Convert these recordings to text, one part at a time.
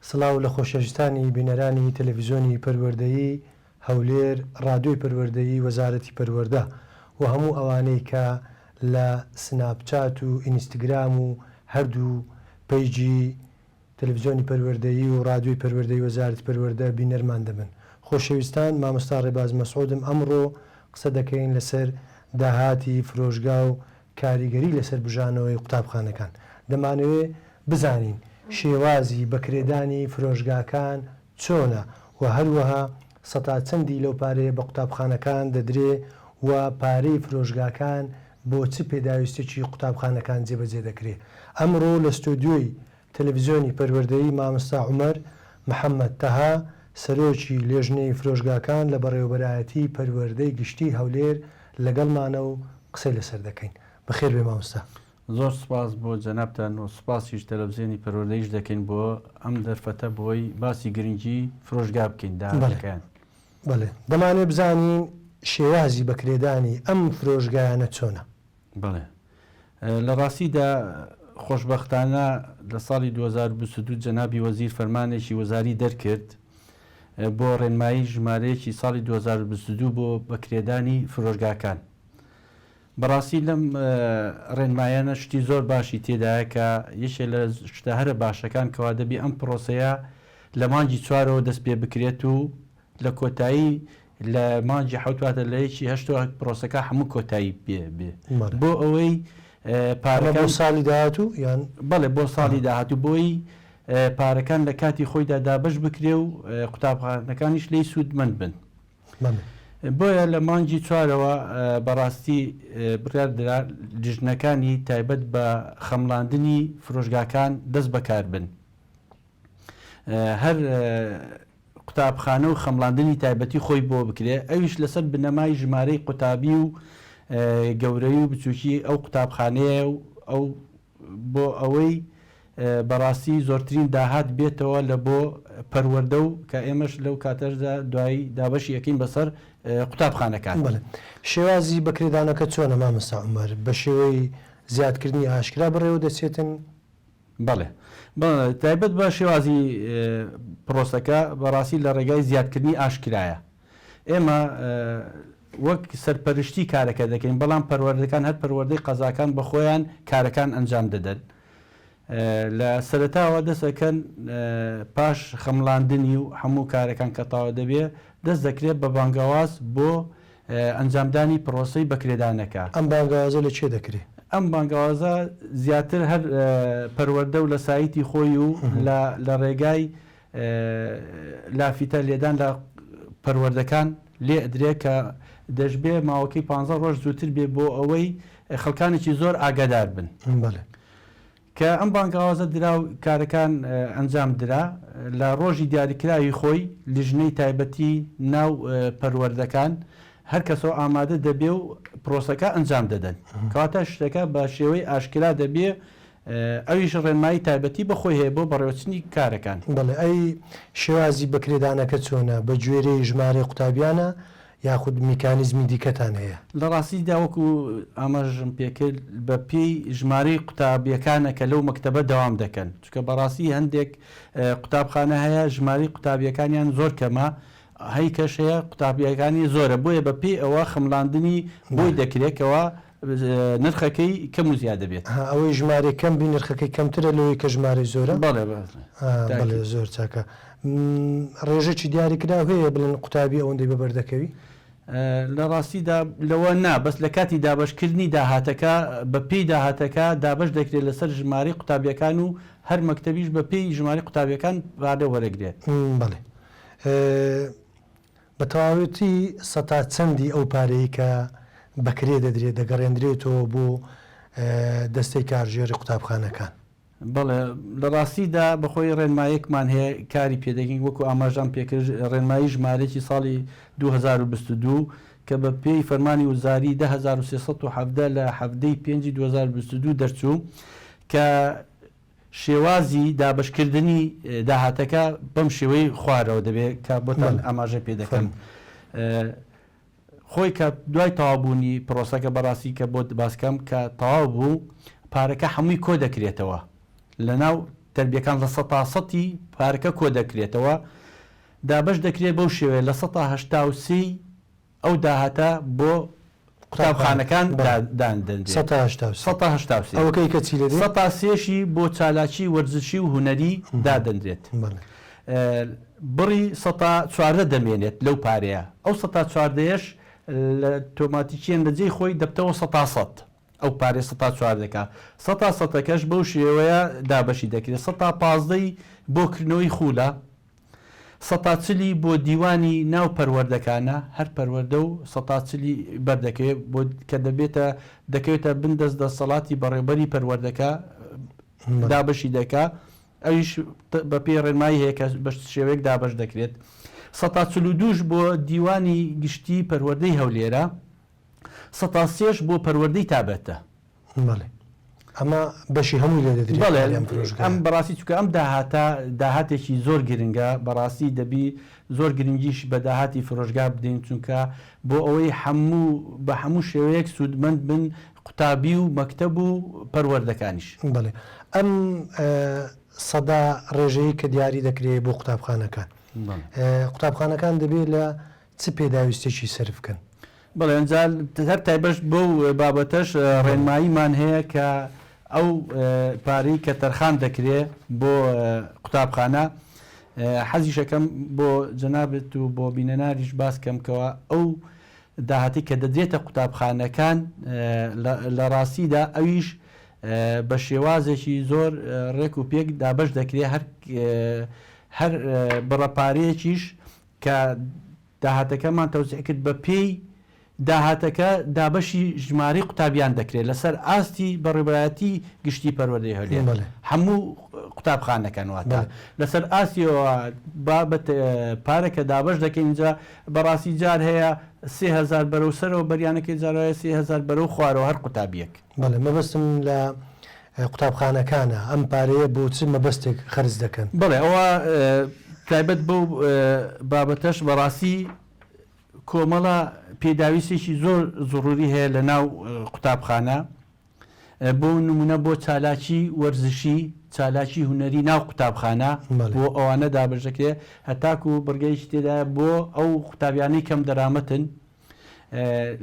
سڵاو لە خۆشەویستانی بینەرانی تەلەفیزۆنی پەروەردەیی هەولێر، ڕادیۆی پەروەردەیی وەزارەتی پەروەردە و هەموو ئەوانەی کە لە سناپچات و ئینستگرام و هەردوو پەیجی تەلەفزیۆنی پەروەردەیی و ڕادیۆی پەروەردەی وەزارەتی پەروەردە بینەرمان دەبن. خۆشەویستان مامۆستا ڕێباز مەسعودم ئەمڕۆ قسە دەکەین لەسەر داهاتی فرۆشگا و کاریگەری لەسەر بژانەوەی قوتابخانەکان. دەمانەوێ بزانین شێوازی بەکرێدانی فرۆشگاکان چۆنە و هەروەها سەتا چەندی لەو پارەیە بە قوتابخانەکان دەدرێ و پارەی فرۆشگاکان بۆ چ پێداویستێکی قوتابخانەکان جێبەجێ دەکرێ. ئەمڕۆ لە ستۆدیۆی تەلەفزیۆنی پەروەردەیی مامۆستا عومەر محەمەد تەها سەرۆکی لێژنەی فرۆشگاکان لە بەڕێوەبەرایەتی پەروەردەی گشتی هەولێر لەگەڵمانە و قسەی لەسەر دەکەین. بەخێربێی مامۆستا. زۆر سوپاس بۆ جەنابتان و سوپاسیش تەلەفزیۆنی پەروەردەیش دەکەین بۆ ئەم دەرفەتە بۆی باسی گرنگی فرۆشگا بکەین داهاتەکەیان. بەڵێ دەمانەوێت بزانین شێوازی بەکرێدانی ئەم فرۆشگایانە چۆنە؟ بەڵێ لە ڕاستیدا خۆشبەختانە لە ساڵی 2022 جەنابی وەزیر فەرمانێکی وەزاری دەرکرد بۆ ڕێنمایی ژمارەیەکی ساڵی 2022 بۆ بەکرێدانی فرۆشگاکان. بەڕاستی لەم ڕێنمایانە شتی زۆر باشی تێدایە کە یەکێ لە شتە هەرە باشەکان کەوا دەبی ئەم پرۆسەیە لە مانگی چوارەوە دەست پێ بکرێت و لە کۆتایی لە مانگی حەوت واتە لە یەکی هەشتەوە پرۆسەکە هەموو کۆتایی پێ بێ بۆ ئەوەی پارەکان بۆ ساڵی داهاتوو یان بەڵێ بۆ ساڵی داهاتوو بۆی پارەکان لە کاتی خۆیدا دابەش بکرێ و قوتابخانەکانیش لێی سوودمەند بن. بۆیە لە مانگی چوارەوە بەڕاستی بڕیار درا لیژنەکانی تایبەت بە خەمڵاندنی فرۆشگاکان دەست بەکار بن. هەر قوتابخانە و خەمڵاندنی تایبەتی خۆی بۆ بکرێ، ئەویش لەسەر بنەمای ژمارەی قوتابی و گەورەی و بچووکی ئەو قوتابخانەیە و ئەو بۆ ئەوەی بەڕاستی زۆرترین داهات بێتەوە لە بۆ پەروەردە و کە ئێمەش لەو کاتەشدا دوایی دابەشی ئەکەین بەسەر قوتابخانەکان. بەڵێ. شێوازی بەکرێدانەکە چۆنە مامۆستا عومەر؟ بە شێوەی زیادکردنی ئاشکرا بەڕێوە دەچێتن؟ بەڵێ. بەڵێ تایبەت بە شێوازی پرۆسەکە بەڕاستی لە ڕێگای زیادکردنی ئاشکرایە. ئێمە وەک سەرپەرشتی کارەکە دەکەین، بەڵام پەروەردەکان هەر پەروەردەی قەزاکان بە خۆیان کارەکان ئەنجام دەدەن. لە سەرەتاوە دەست ئەکەن پاش خەمڵاندنی و هەموو کارەکان کە تەواو دەبێ دەست دەکرێت بە بانگەواز بۆ ئەنجامدانی پرۆسەی بەکرێدانەکە. ئەم بانگەوازە لە کێ دەکرێ؟ ئەم بانگەوازە زیاتر هەر پەروەردە و لە سایتی خۆی و لە ڕێگای لافیتە لێدان لە پەروەردەکان لێ ئەدرێ کە دەشبێ ماوەکەی پانزە ڕۆژ زووتر بێ بۆ ئەوەی خەڵکانێکی زۆر ئاگادار بن. بەڵێ. کە ئەم بانگەوازە درا و کارەکان ئەنجام درا، لە ڕۆژی دیاریکراوی خۆی لیژنەی تایبەتی ناو پەروەردەکان هەر کەسەو ئامادە دەبێ و پرۆسەکە ئەنجام دەدەن. کەواتە شتەکە بە شێوەی ئاشکرا دەبێ، ئەویش ڕێنمایی تایبەتی بە خۆی هەیە بۆ بەڕێوەچنی کارەکان. بەڵێ، ئەی شێوازی بەکرێدانەکە چۆنە؟ بە گوێرەی ژمارەی قوتابیانە یاخود میکانیزمی دیکەتان هەیە؟ لە ڕاستیدا وەکو ئاماژەم پێکرد بە پێی ژمارەی قوتابیەکانە کە لەو مەکتەبە دەوام دەکەن، چونکە بەڕاستی هەندێک قوتابخانە هەیە ژمارەی قوتابیەکانیان زۆر کەمە، هەی کەش هەیە قوتابیەکانی زۆرە، بۆیە بە پێی ئەوە خەمڵاندنی بۆی دەکرێت کەوا نرخەکەی کەم و زیاد دەبێت. ها ئەوەی ژمارەی کەم بی نرخەکەی کەمترە لەوەی کە ژمارەی زۆرە؟ بەڵێ بەڵێ بەڵێ زۆر چاکە. ڕێژەکی دیاریکراو هەیە بڵێن قوتابی ئەوەندەی بەبەر دەکەوی؟ لە ڕاستیدا لەوە نا، بەس لە کاتی دابەشکردنی داهاتەکە بە پێی داهاتەکە دابەش دەکرێت لەسەر ژمارەی قوتابیەکان و هەر مەکتەبیش بە پێی ژمارەی قوتابیەکان پارە وەرەگرێت. بەڵێ. بە تەواوەتی سەتا چەندی ئەو پارەی کە بە کرێ دەدرێت دەگەڕێندرێتەوە بۆ دەستەی کارگێڕی قوتابخانەکان؟ بەڵێ، لە ڕاستیدا بە خۆی ڕێنمایەکمان هەیە کاری پێ دەکەین، وەکو ئاماژەم پێ کرد ڕێنمایی ژمارەیەکی ساڵی 2022 کە بە پێی فەرمانی وزاری 10317 لە حەڤدە ی پێنجی 2022 دەرچوو کە شێوازی دابەشکردنی داهاتەکە بەم شێوەی خوارەوە دەبێت کە بۆتان ئاماژە پێ دەکەم. خۆی کە دوای تەواوبوونی پرۆسەکە بەڕاستی کە بۆت باسکەم کە تەواو بوو پارەکە هەمووی کۆ دەکرێتەوە لەناو. تەربیەکان لە سەتا سەتی پارەکە کۆ دەکرێتەوە دابەش دەکرێت بەو شێوەیە لە سەتا 83 ی ئەو داهاتە بۆ قوتابخانەکان دادەنرێت. سەتا 83. سەتا 83. ئەوەکەی کە چی لێ دێ؟ سەتا سێشی بۆ چالاکی وەرزشی و هونەری دادەنرێت. بڕی سەتا 14 دەمێنێت لەو پارەیە. ئەو سەتا چواردەیەش لە تۆماتیکیەن لە جێی خۆی دەبتەوە سەتا سەد. ئەو پارەی سەتا چواردەکە. سەتا سەتەکەش بەو شێوەیە دابەشی دەکرێت. سەتا پازدەی بۆ کردنەوەی خولە. سەتا چلی بۆ دیوانی ناو پەروەردەکانە، هەر پەروەردە و سەتا چلی بەردەکەوێت بۆ کە دەبێتە دەکەوێتە بن دەست دەسەڵاتی بەڕێوبەری پەروەردەکە دابەشی دەکا ئەویش بە پێی ڕێنمایی هەیە کە بە شێوەیەک دابەش دەکرێت. سەتا 42ش بۆ دیوانی گشتی پەروەردەی هەولێرە، سەتا سێش بۆ پەروەردەی تابەتە. بەڵێ ئەمە بەشی هەمووی لێ دەدرێت بەڵێ ئەم فرۆشگایە. ئەم بەڕاستی چونکە ئەم داهاتە داهاتێکی زۆر گرنگە بەڕاستی دەبی زۆر گرنگیش بە داهاتی فرۆشگا بدەین چونکە بۆ ئەوەی هەموو بە هەموو شێوەیەک سوودمەند بن قوتابی و مەکتەب و پەروەردەکانیش. بەڵێ ئەم سەدا ڕێژەیەی کە دیاری دەکرێ بۆ قوتابخانەکان قوتابخانەکان دەبێ لە چ پێداویستێکی سەرف بکەن؟ بەڵێ ئینجا هەر تایبەش بەو بابەتەش ڕێنماییمان هەیە کە ئەو پارەی کە تەرخان دەکرێ بۆ قوتابخانە حەزیشەکەم بۆ جەنابت و بۆ بینەناریش باس کەم کەەوە ئەو داهاتی کە دەدرێتە قوتابخانەکان لە ڕاستیدا ئەویش بە شێوازێکی زۆر ڕێک و پێک دابەش دەکرێ هەر هەر بڕە پارەیەکیش کە داهاتەکەمان تەوزیع کرد بە پێی داهاتەکە دابەشی ژمارەی قوتابیان دەکرێت لەسەر ئاستی بەڕێوەبەرایەتی گشتی پەروەردەی هەولێر هەموو قوتابخانەکان واتە لەسەر ئاستیەوە بابەت پارەکە دابەش دەکەین جا بەڕاستی جار هەیە 3000 بەرەو سەرەوە بەریانەکەی جار هەیە 3000 بەرەو خوارەوە هەر قوتابیەک. بەڵێ مەبەستم لە قوتابخانەکانە ئەم پارەیە بۆ چ مەبەستێک خەرج دەکەن؟ بەڵێ ئەوە تایبەت بەو بابەتەش بەڕاستی کۆمەڵە پێداویستێکی زۆر زڕوری هەیە لە ناو قوتابخانە بۆ نمونە بۆ چالاکی وەرزشی چالاکی هونەری ناو قوتابخانە بۆ ئەوانە دابەش دەکرێت هەتاکو بڕگەیەکی تێدایە بۆ ئەو قوتابیانەی کەم دەرامەتن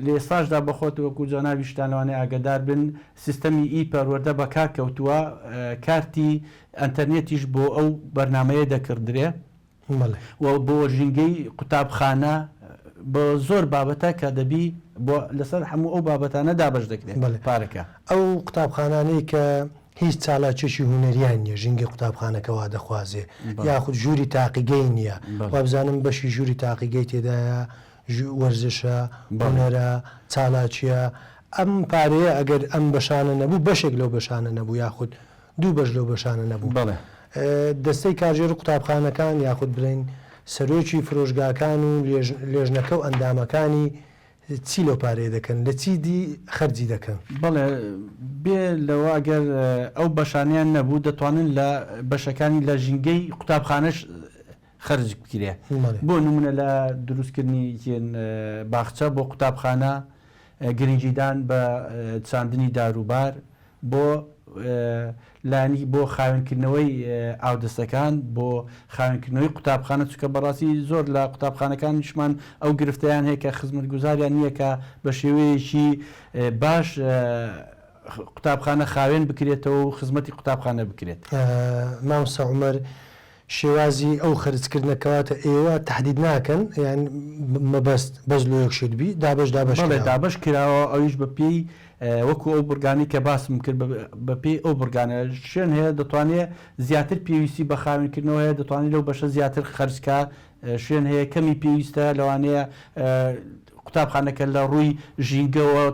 لە ئێستاشدا بەخۆت وەکو جەنابیشتان لەوانەیە ئاگادار بن سیستەمی ئی پەروەردە بەکار کەوتووە کارتی ئەنتەرنێتیش بۆ ئەو بەرنامەیە دەکڕدرێ و بۆ ژینگەی قوتابخانە بە زۆر بابەتە کە دەبی بۆ لەسەر هەموو ئەو بابەتانە دابەش دەکرێت پارەکە. ئەو قوتابخانانەی کە هیچ چالاکیەکی هونەریان نیە ژینگەی قوتابخانەکە وا دەخوازێ یاخود ژووری تاقیگەی نیە وابزانم بەشی ژووری تاقیگەی تێدایە وەرزشە، هونەرە، چالاکییە، ئەم پارەیە ئەگەر ئەم بەشانە نەبوو، بەشێک لەو بەشانە نەبوو یاخود دوو بەش لەو بەشانە نەبوو، دەستەی کارگێڕی قوتابخانەکان یاخود بڵێین سەرۆکی فرۆشگاکان و لێژنەکە و ئەندامەکانی چی لەو پارەیە دەکەن؟ لە چی دی خەرجی دەکەن؟ بەڵێ، بێ لەوە ئەگەر ئەو بەشانەیان نەبوو دەتوانن لە بەشەکانی لە ژینگەی قوتابخانەش خەرج بکرێ بۆ نمونە لە دروستکردنی باخچە بۆ قوتابخانە، گرنگیدان بە چاندنی داروبار، بۆ لایەنی بۆ خاوێنکردنەوەی ئاودەستەکان، بۆ خاوێنکردنەوەی قوتابخانە، چونکە بەڕاستی زۆر لە قوتابخانەکانیشمان ئەو گرفتەیان هەیە کە خزمەتگوزاریان نییە کە بە شێوەیەکی باش قوتابخانە خاوێن بکرێتەوە و خزمەتی قوتابخانە بکرێت. مامۆستا عومەر شێوازی ئەو خەرج کردنە کەواتە ئێوە تەحدید ناکەن یان مەبەست بەس لۆ یەک شت بی دابەش دابەش بەڵێ کراوە. دابەش کراوە ئەویش بە پێی وەکو ئەو بڕگانەی کە باسم کرد بە پێی ئەو بڕگانە شوێن هەیە دەتوانێ زیاتر پێویستی بە خاوێن کردنەوە هەیە دەتوانێ لەو بەشە زیاتر خەرج کا شوێن هەیە کەمی پێویستە لەوانەیە قوتابخانەکە لە ڕووی ژینگەوە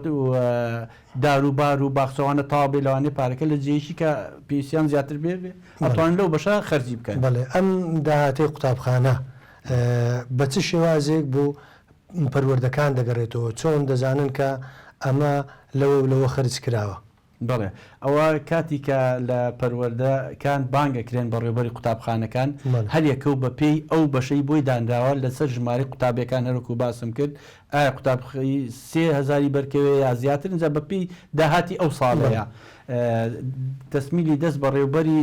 دار و بار و باخچەوانە تەواو بێ لەوانەیە پارەکە لە جێیەکی کە پێویستیان زیاتر بێ بێ ئەتوانن لەو بەشە خەرجی بکەن. بەڵێ ئەم داهاتەی قوتابخانە بە چ شێوازێک بۆ پەروەردەکان دەگەڕێتەوە؟ چۆن دەزانن کە ئەمە لەوە و لەوە خەرج کراوە؟ بەڵێ ئەوە کاتی کە لە پەروەردە کان بانگ ئەکرێن بەڕێوبەری قوتابخانەکان هەر یەکە و بە پێی ئەو بەشەی بۆی دانراوە لەسەر ژمارەی قوتابیەکان هەروەکو باسم کرد ئایا قوتابخی سێ هەزاری بەرکەوێ یا زیاتر ئینجا بە پێی داهاتی ئەو ساڵەیە تەسمیلی دەست بەڕێوبەری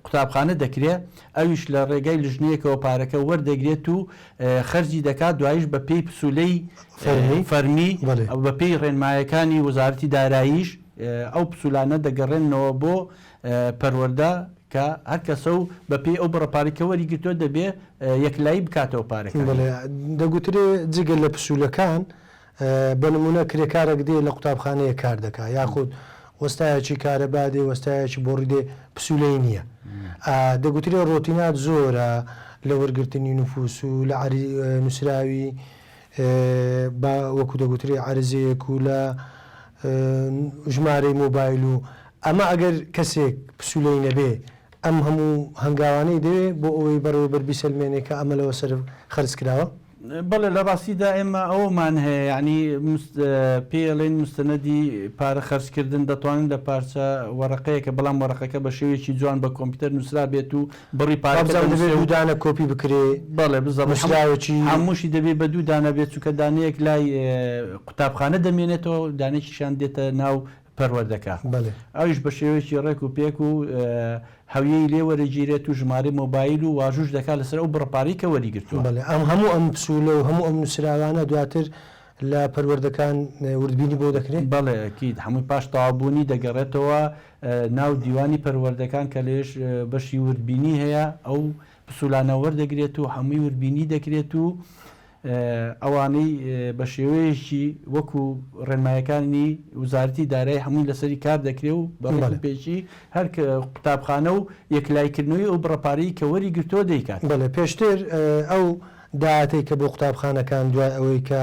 قوتابخانە دەکرێ ئەویش لە ڕێگای لژنەیەکەوە پارەکە وەردەگرێت و خەرجی دەکات دوایش بە پێی پسولەی فەرمی بە پێی ڕێنمایەکانی وەزارەتی داراییش ئەو پسولانە دەگەڕێننەوە بۆ پەروەردە کە هەر کەسە و بە پێی ئەو بڕە پارەی کە وەریگرتووە دەبێ یەکلایی بکاتەوە پارەکانی. بەڵێ دەگوترێ جگە لە پسولەکان بە نموونە کرێکارێک دێ لە قوتابخانەیەک کار دەکا یاخود وەستایەکی کارەبا دێ وەستایەکی بۆڕی دێ پسوولەی نییە. دەگوترێ ڕۆتینات زۆرە لە وەرگرتنی نفوس و لە نووسراوی با وەکو دەگوترێ عەرزەیەک و لە ژمارەی مۆبایل و ئەمە ئەگەر کەسێک پسوولەی نەبێ ئەم هەموو هەنگاوانەی دەوێ بۆ ئەوەی بەڕێوەبەر بیسەلمێنێ کە ئەمە لەوە سەرف خەرج کراوە؟ بەڵێ لە ڕاستیدا ئێمە ئەوەمان هەیە یانی پێی ئەڵێن مستەنەدی پارە خەرج کردن دەتوانن لە پارچە وەرەقەیەکە بەڵام وەرەقەکە بە شێوەیەکی جوان بە کۆمپیوتەر نووسرا بێت و بڕی پارەکە وابزانم دەبێت بنووسرێ و دوو دانە کۆپی بکرێ بەڵێ بزەبت نووسراوێکی. هەمووشی دەبێت بە دوو دانە بێت چونکە دانەیەک لای قوتابخانە دەمێنێتەوە دانەیەکیشیان دێتە ناو پەروەردەکە ئەویش بە شێوەیەکی ڕێک و پێک و هەویەی لێ وەرەگیرێت و ژمارەی مۆبایل و واژووش دەکات لەسەر ئەو بڕە پارەی کە وەریگرتووە. بەڵێ ئەم هەموو ئەم پسوولە و هەموو ئەم نووسراوانە دواتر لە پەروەردەکان وردبینی بۆ دەکرێ؟ بەڵێ ئەکید هەمووی پاش تەواوبوونی دەگەڕێتەوە ناو دیوانی پەروەردەکان کە لەوێش بەشی وردبینی هەیە ئەو پسوولانە وەردەگرێت و هەمووی وردبینی دەکرێت و ئەوانەی بە شێوەیەکی وەکو ڕێنمایەکانی وزارەتی دارایی هەمووی لەسەری کار دەکرێ و بە ڕێک و پێکی هەر قوتابخانە و یەکلاییکردنەوەی ئەو بڕە پارەی کە وەری گرتووە دەیکات. بەڵێ پێشتر ئەو داهاتەی کە بۆ قوتابخانەکان دوای ئەوەی کە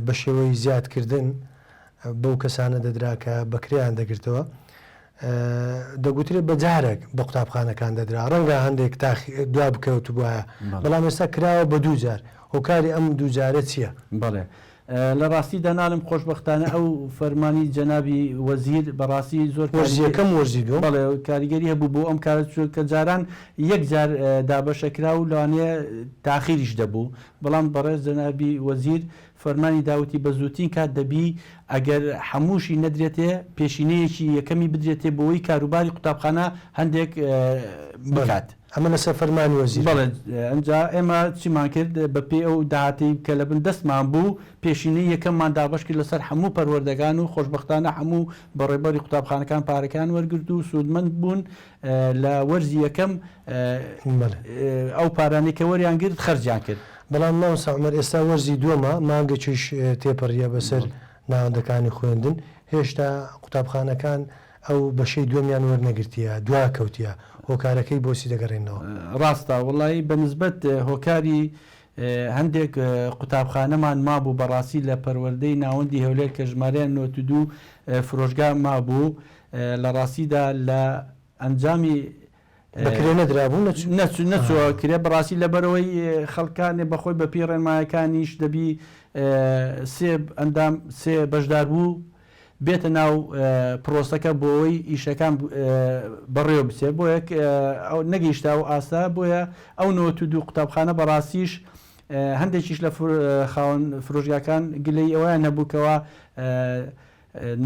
بە شێوەی زیادکردن بەو کەسانە دەدرا کە بە کرێیان دەگرتەوە، دەگوترێت بە جارێک بە قوتابخانەکان دەدرا، ڕەنگە هەندێک دوا بکەوتبوایە، بەڵام ئێستا کراوە بە دوو جار، هۆکاری ئەم دوو جارە چییە؟ بەڵێ لە ڕاستیدا ناڵێم خۆشبەختانە ئەو فەرمانی جەنابی وەزیر بەڕاستی زۆر وەرزی یەکەم و وەرزی دووەم. بەڵێ کاریگەری هەبوو بۆ ئەم کارە، چونکە جاران یەک جار دابەشەکرا و لەوانەیە تاخیریش دەبوو، بەڵام بەڕێز جەنابی وەزیر فەرمانی دا وتی بە زووترین کات دەبی ئەگەر حەمووشی نەدرێتێ پێشینەیەکی یەکەمی بدرێتێ بۆوەی کاروباری قوتابخانە هەندێک بکات. ئەمە لەسەر فەرمانی وەزیر بوو. بەڵێ ئنجا ئێمە چیمان کرد بە پێی ئەو داهاتەی کە لە بن دەستمان بوو پێشینەی یەکەممان دابەش کرد لەسەر حەموو پەروەردەکان و خۆشبەختانە حەموو بەڕێوبەری قوتابخانەکان پارەکەیان وەرگرت و سوودمەند بوون لە وەرزی یەکەم ئەو پارانەی کە وەریان گرت خەرجیان کرد. بەڵام مامۆستا عومەر ئێستا وەرزی دووەمە مانگێکیش تێپەڕییە بەسەر ناوەندەکانی خوێندن هێشتا قوتابخانەکان ئەو بەشەی دووەمیان وەرنەگرتیە دواکەوتیە هۆکارەکەی بۆچی دەگەڕێننەوە؟ ڕاستە وەڵایی بە نسبەت هۆکاری هەندێک قوتابخانەمان مابوو بەڕاستی لە پەروەردەی ناوەندی هەولێر کە ژمارەیان 92 فرۆشگا مابوو لە ڕاستیدا لە ئەنجامی بە کرێ نەدرابوو نەچوو. نەچوو نەچووە کرێ بەڕاستی لەبەرئەوەی خەڵکانێ بەخۆی بە پێی ڕێنمایەکانیش دەبی سێ ئەندام سێ بەشداربوو بێتە ناو پرۆسەکە بۆ ئەوەی ئیشەکان بەڕێوە بچێت بۆیە نەگەیشتە ئەو ئاستە بۆیە ئەو 92 قوتابخانە بەڕاستیش هەندێکیش لە خاوەن فرۆشگاکان گلەیی ئەوەیان هەبوو کەوا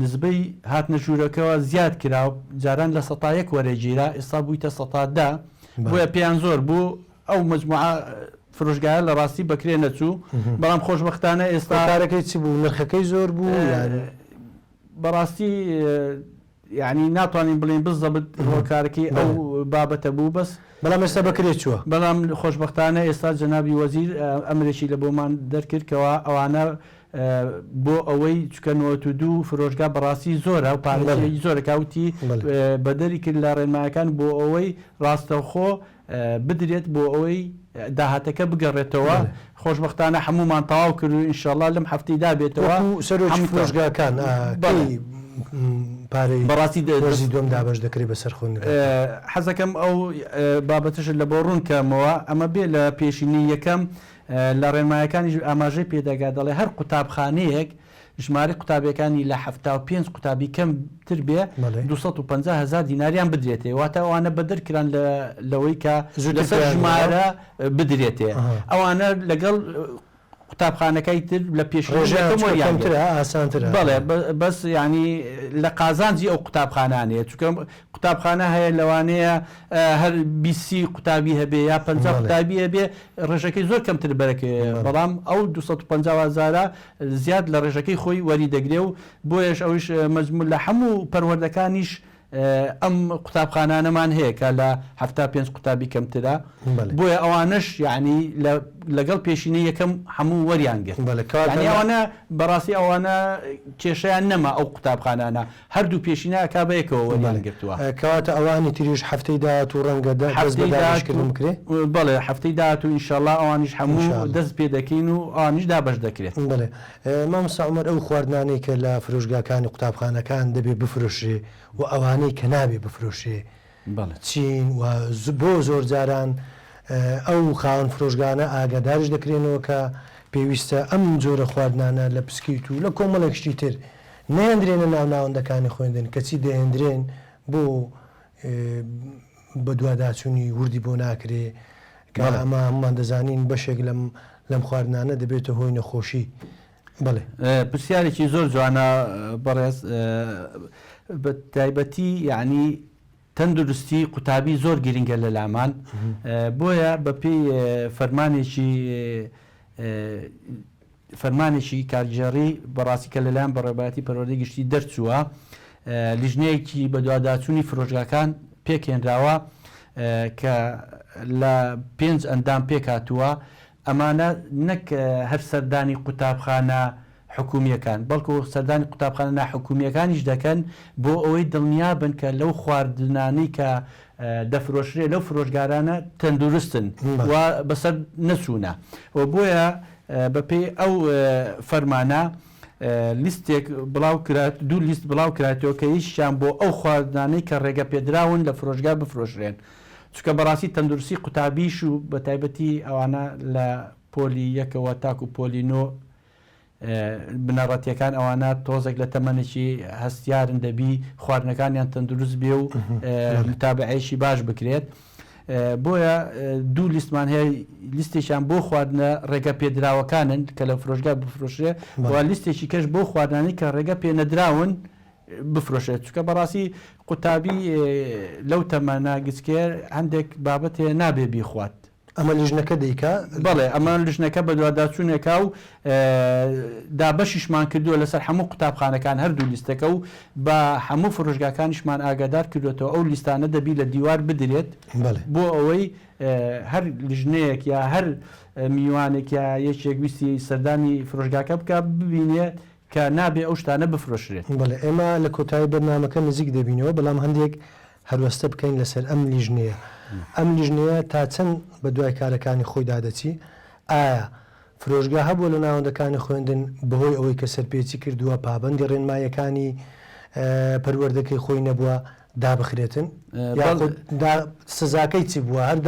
نزبەی هاتنە ژوورەکەوە زیاد کرا جاران لە سەتا یەک وەرەگیرا ئێستا بوویتە سەتا دە بۆیە پێیان زۆر بوو ئەو مجموعە فرۆشگایە لە ڕاستی بەکرێ نەچوو بەڵام خۆشبەختانە ئێستا هۆکارەکەی چ بوو نرخەکەی زۆر بوو یان بەڕاستی یعنی ناتوانین بڵێین بزەبت هۆکارەکەی ئەو بابەتە بوو بەس بەڵام ئێستا بەکرێ چووە. بەڵام خۆشبەختانە ئێستا جەنابی وەزیر ئەمرێکی لە بۆمان دەرکرد کەوا ئەوانە بۆ ئەوەی چونکە 92 فرۆشگا بەڕاستی زۆرە و پارەیەکی زۆرە کا وتی بەدەری کرد لە ڕێنمایەکان بۆ ئەوەی ڕاستەوخۆ بدرێت بۆ ئەوەی داهاتەکە بگەڕێتەوە خۆشبەختانە هەموومان تەواو کرد و ئینشەڵا لەم هەفتەی دا بێتەوە وەکو سەرۆکی فرۆشگاکان کەی پارەی بەڕاستی وەرزی دووەم دابەش دەکرێت بەسەر خوێندنگاکان؟ حەزەکەم ئەو بابەتەشت لە بۆ ڕوون کەمەوە ئەمە بێ لە پێشینەی یەکەم لە ڕێنمایەکانیش ئاماژەی پێ دەکات دەڵێ هەر قوتابخانەیەک. ژمارەی قوتابیەکانی لە 75 قوتابی کەمتر بێ 250 هەزار دیناریان بدرێتێ واتە ئەوانە بەدەر کران لە لەوەی کە لەسەر ژمارە بدرێتێ ئەوانە لەگەڵ قوتابخانەکای تر لە پێشڕێژەکەم وەریان گرت. ئاسانترە. بەڵێ بەس یانی لە قازانجی ئەو قوتابخانانەیە چونکە قوتابخانە هەیە لەوانەیە هەر بیسی قوتابی هەبێ یا 50 قوتابی هەبێ ڕێژەکەی زۆر کەمتر بەرەکەوێ بەڵام ئەو 250 هەزارە زیاد لە ڕێژەکەی خۆی وەری دەگرێ و بۆیەش ئەویش مەجموع لە هەموو پەروەردەکانیش ئەم قوتابخانانەمان هەیە کە لە 75 قوتابی کەمترە بۆیە ئەوانەش یعنی لەگەڵ پێشینەی یەکەم هەموو وەریان گرت یعنی ئەوانە بەڕاستی ئەوانە کێشەیان نەما ئەو قوتابخانانە هەردوو پێشینە ئەکا بەیەکەوە وەریان گرتووە. کەواتە ئەوانی تریش هەفتەی داهاتوو ڕەنگە دەست بە دابەشکردن بکرێ؟ بەڵێ هەفتەی داهاتوو ئینشەڵا ئەوانیش هەموو دەست پێ دەکەین و ئەوانیش دابەش دەکرێت. بەڵێ مامۆستا عومەر ئەو خواردنانەی کە لە فرۆشگاکانی قوتابخانەکان دەبێ بفرۆشرێ و ئەوانەی کە نابێ بفرۆشرێ چین و بۆ زۆر جاران ئەو خاوەن فرۆشگانە ئاگاداریش دەکرێنەوە کە پێویستە ئەم جۆرە خواردنانە لە پسکیت و لە کۆمەڵێک شتی تر نەهێندرێنە ناو ناوەندەکانی خوێندن کەچی دەهێندرێن بۆ بەدواداچونی وردی بۆ ناکرێ کە ئەمە هەموومان دەزانین بەشێک لەم لەم خواردنانە دەبێتە هۆی نەخۆشی بەڵێ. پرسیارێکی زۆر جوانە بەڕێز بە تایبەتی یەعنی تەندروستی قوتابی زۆر گرنگە لە لامان بۆیە بە پێی فەرمانێکی فەرمانێکی کارگێڕی بەڕاستی کە لەلایەن بەڕێوەبەرایەتی پەروەردەی گشتی دەرچووە لیژنەیەکی بەدواداچوونی فرۆشگاکان پێکهێنراوە کە لە پێنج ئەندام پێکهاتووە ئەمانە نەک هەر سەردانی قوتابخانە حکومییەکان، بەڵکو سەردانی قوتابخانە ناحکومییەکانیش دەکەن بۆ ئەوەی دڵنیابن کە لەو خواردنانەی کە دەفرۆشرێ لەو فرۆشگارانە تەندروستن و بەسەر نەچوونە و بۆیە بەپێی ئەو فەرمانە لیستێک بڵاو کرا دوو لیست بڵاو کراتەوە کە یەکیان بۆ ئەو خواردنانەی کە ڕێگەپێدراون لە فرۆشگا بفرۆشرێن چونکە بەڕاستی تەندروستی قوتابیش و بەتایبەتی ئەوانە لە پۆلی یەکەوە تاکو پۆلی نۆ بنەڕەتیەکان ئەوانە تۆزێک لە تەمەنێکی هەستیارن دەبی خواردنەکانیان تەندروست بێ و متابعەیەکی باش بکرێت بۆیە دوو لیستمان هەیە لیستێکیان بۆ خواردنە ڕێگە پێدراوەکانن کە لە فرۆشگا بفرۆشرێ و لیستێکی کەش بۆ خواردنانی کە ڕێگە پێ نەدراون بفرۆشێت چونکە بەڕاستی قوتابی لەو تەمەنە گچکەیە هەندێک بابەت هەیە نابێ بیخوات. ئەمە لیژنەکە دەیکا؟ بەڵێ ئەمە لیژنەکە بەدواداچوونێکا و دابەشیشمان کردووە لەسەر هەموو قوتابخانەکان هەردوو لیستەکە و بە هەموو فرۆشگاکانیشمان ئاگادار کردووەتەوە ئەو لیستانە دەبی لە دیوار بدرێت بۆ ئەوەی هەر لیژنەیەک یا هەر میوانێک یا یەکێک ویستی سەردانی فرۆشگاکە بکا ببینێ کە نابێ ئەو شتانە بفرۆشرێت. بەڵێ ئێمە لە کۆتایی بەرنامەکە نزیک دەبینەوە، بەڵام هەندێک هەلوەستە بکەین لەسەر ئەم لیژنەیە. ئەم لیژنەیە تا چەند بە دوای کارەکانی خۆیدا دەچی؟ ئایا فرۆشگا هەبووە لە ناوەندەکانی خوێندن بەهۆی ئەوەی کە سەرپێچی کردووە، پابەندی ڕێنماییەکانی پەروەردەکەی خۆی نەبووە، دابخرێتن؟ یاخود سزاکەی چی بووە؟ هەر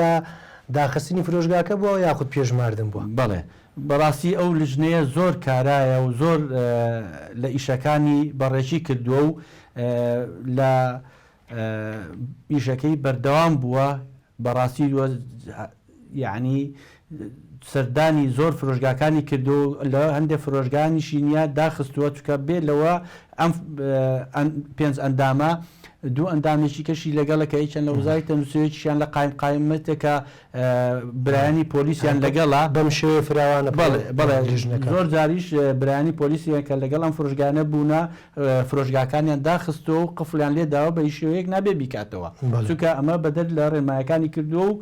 داخستنی فرۆشگاکە بووە یاخود پێشماردن بووە؟ بەڵێ بەڕاستی ئەو لجنەیە زۆر کارایە و زۆر لە ئیشەکانی بەڕێکی کردووە و لە ئیشەکەی بەردەوام بووە بەڕاستی یعنی سەردانی زۆر فرۆشگاکانی کردو لە هەندێک فرۆشگانیشی نییە داخستووە چکە بێ لەوە ئەم پێنج ئەندامە دوو ئەندامێکی کەشی لەگەڵە کە یەکیان لە وزاری تەندروستی یەکیشیان لە قایم قایمەتێکە برایانی پۆلیسیان لەگەڵە. بەم شێوەیە فراوانە بەڵێ بەڵێ لیژنەکە. زۆر جاریش برایانی پۆلیسیان کە لەگەڵ ئەم فرۆشگانە بوونە فرۆشگاکانیان داخستووە و قفڵیان لێ داوە بە هیچ شێوەیەک نابێ بیکاتەوە چونکە ئەمە بەدەر لە ڕێنمایەکانی کردووە و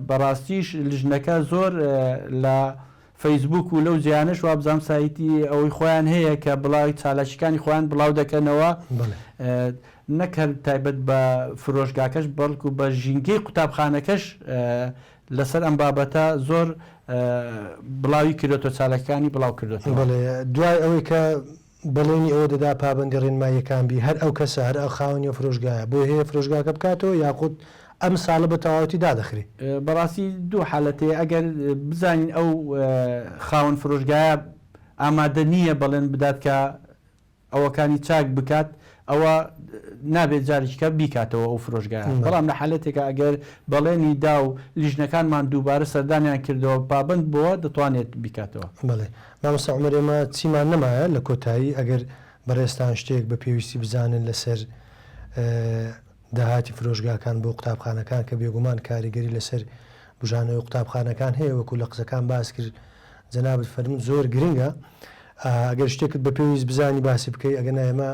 بەڕاستیش لیژنەکە زۆر لە فەیسبووک و لەو جێیانەش وابزانم سایتی ئەوەی خۆیان هەیە کە بڵاوی چالاکیکانی خۆیان بڵاو دەکەنەوە نەک هەر تایبەت بە فرۆشگاکەش بەڵکو بە ژینگەی قوتابخانەکەش لەسەر ئەم بابەتە زۆر بڵاوی کردۆتەوە چالاکیکانی بڵاو کردۆتەوە. بەڵێ دوای ئەوەی کە بەڵێنی ئەوە دەدا پابەندی ڕێنماییەکان بی، هەر ئەو کەسە، هەر ئەو خاوەنی ئەو فرۆشگایە بۆی هەیە فرۆشگاکە بکاتەوە یاخود ئەم ساڵە بە تەواوەتی دادەخرێ؟ بەڕاستی دوو حالەت هەیە، ئەگەر بزانین ئەو خاوەن فرۆشگایە. ئامادە نییە بەڵێن بدات کە ئەوەکانی چاک بکات ئەوە نابێت جارێکی کە بیکاتەوە ئەو فرۆشگایە بەڵام لە حالەتێکا ئەگەر بەڵێنی دا و لیژنەکانمان دووبارە سەردانیان کردەوە پابەند بۆوە دەتوانێت بیکاتەوە. بەڵێ مامۆستا عومەر ئێمە چیمان نەمایە لە کۆتایی ئەگەر بەڕێزتان شتێک بە پێویستی بزانن لەسەر داهاتی فرۆشگاکان بۆ قوتابخانەکان کە بێگومان کاریگەری لەسەر بوژانەوەی قوتابخانەکان هەیە وەکو لە قسەکان باس کرد جەنابت فەرمووت زۆر گرنگە ئەگەر شتێکت بە پێویست بزانی باسی بکەی ئەگەر نا ئێمە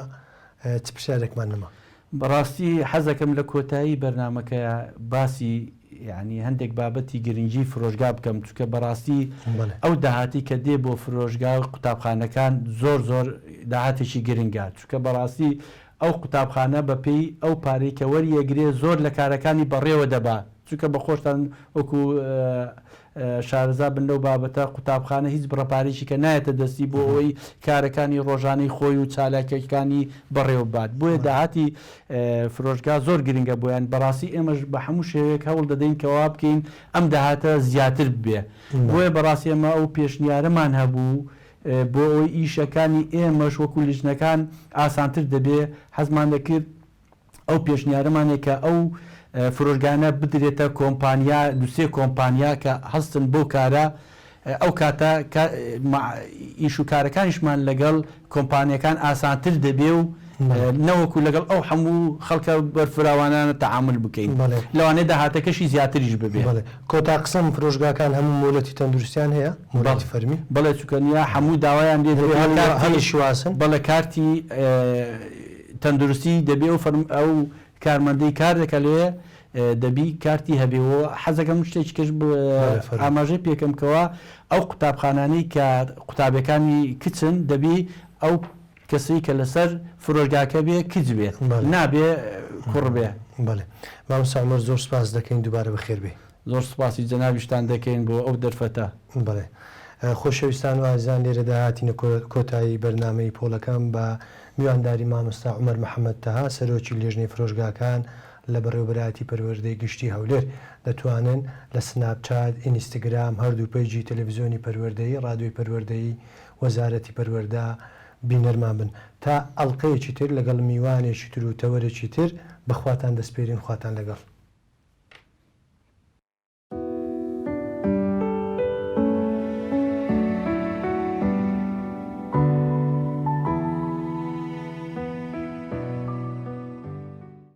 چ پرسیارێکمان نەما. بەڕاستی حەزەکەم لە کۆتایی بەرنامەکەیا باسی یانی هەندێک بابەتی گرنگی فرۆشگا بکەم چونکە بەڕاستی ئەو داهاتی کە دێ بۆ فرۆشگا و قوتابخانەکان زۆر زۆر داهاتێکی گرنگە چونکە بەڕاستی ئەو قوتابخانە بە پێی ئەو پارەی کە وەریەگرێ زۆر لە کارەکانی بەڕێوە دەبا چونکە بە خۆشتان وەکو شارەزا بن لەو بابەتە قوتابخانە هیچ بڕە پارەیەکی کە نایەتە دەستی بۆ ئەوەی کارەکانی ڕۆژانەی خۆی و چالاکیەکانی بەڕێوە ببات بۆیە داهاتی فرۆشگا زۆر گرنگە بۆیان بەڕاستی ئێمەش بە هەموو شێوەیەک هەوڵ دەدەین کەوا بکەین ئەم داهاتە زیاتر ببێ بۆیە بەڕاستی ئێمە ئەو پێشنیارەمان هەبوو بۆ ئەوەی ئیشەکانی ئێمەش وەکو لیژنەکان ئاسانتر دەبێ حەزمان دەکرد ئەو پێشنیارەمانە کە ئەو فرۆشگانە بدرێتە کۆمپانیا دوسێ کۆمپانیا کە هەستن بەو کارە ئەو کاتە ئیش و کارەکانیشمان لەگەڵ کۆمپانیەکان ئاسانتر دەبێ و نەوەکو لەگەڵ ئەو هەموو خەڵکە بەرفراوانانە تەعامول بکەین لەوانەیە داهاتەکەشی زیاتریش ببێ. بەڵێ کۆتا قسەم فرۆشگاکان هەموو مۆلەتی تەندروستیان هەیە مۆلەتی فەرمی؟ بەڵێ چونکە نیا هەموو داوایان لێ دەکەین کارتی هەمیش واسن؟ بەڵێ کارتی تەندروستی دەبێ ئەو فەرم ئەو کارمەندەی کار دەکا لێ دەبی کارتی هەبێ و حەزەکەم شتێکی کەش ئاماژەی پێکەم کەوا ئەو قوتابخانانەی کە قوتابیەکانی کچن دەبی ئەو کەسەی کە لەسەر فرۆشگاکە بێ کچ بێ نابێ کوڕ بێ. بەڵێ مامۆستا عومەر زۆر سوپاست دەکەین دووبارە بەخێر بێی. زۆر سوپاسی جەنابیشتان دەکەین بۆ ئەو دەرفەتە. بەڵێ خۆشەویستان و ئازیزان لێرەدا هاتینە کۆتایی بەرنامەی پۆڵەکەم بە میوانداری مامۆستا عومەر محەمەد تەها سەرۆکی لێژنەی فرۆشگاکان لە بەڕێوەبەرایەتی پەروەردەی گشتی هەولێر دەتوانن لە سناپچات، ئینستگرام، هەردوو پەیجی تەلەفزیۆنی پەروەردەیی، ڕادیۆی پەروەردەیی، وەزارەتی پەروەردە بینەرمان بن تا ئەڵقەیەکی تر لەگەڵ میوانێکی تر و تەوەرێکی تر بەخواتان دەسپێرین خواتان لەگەڵ.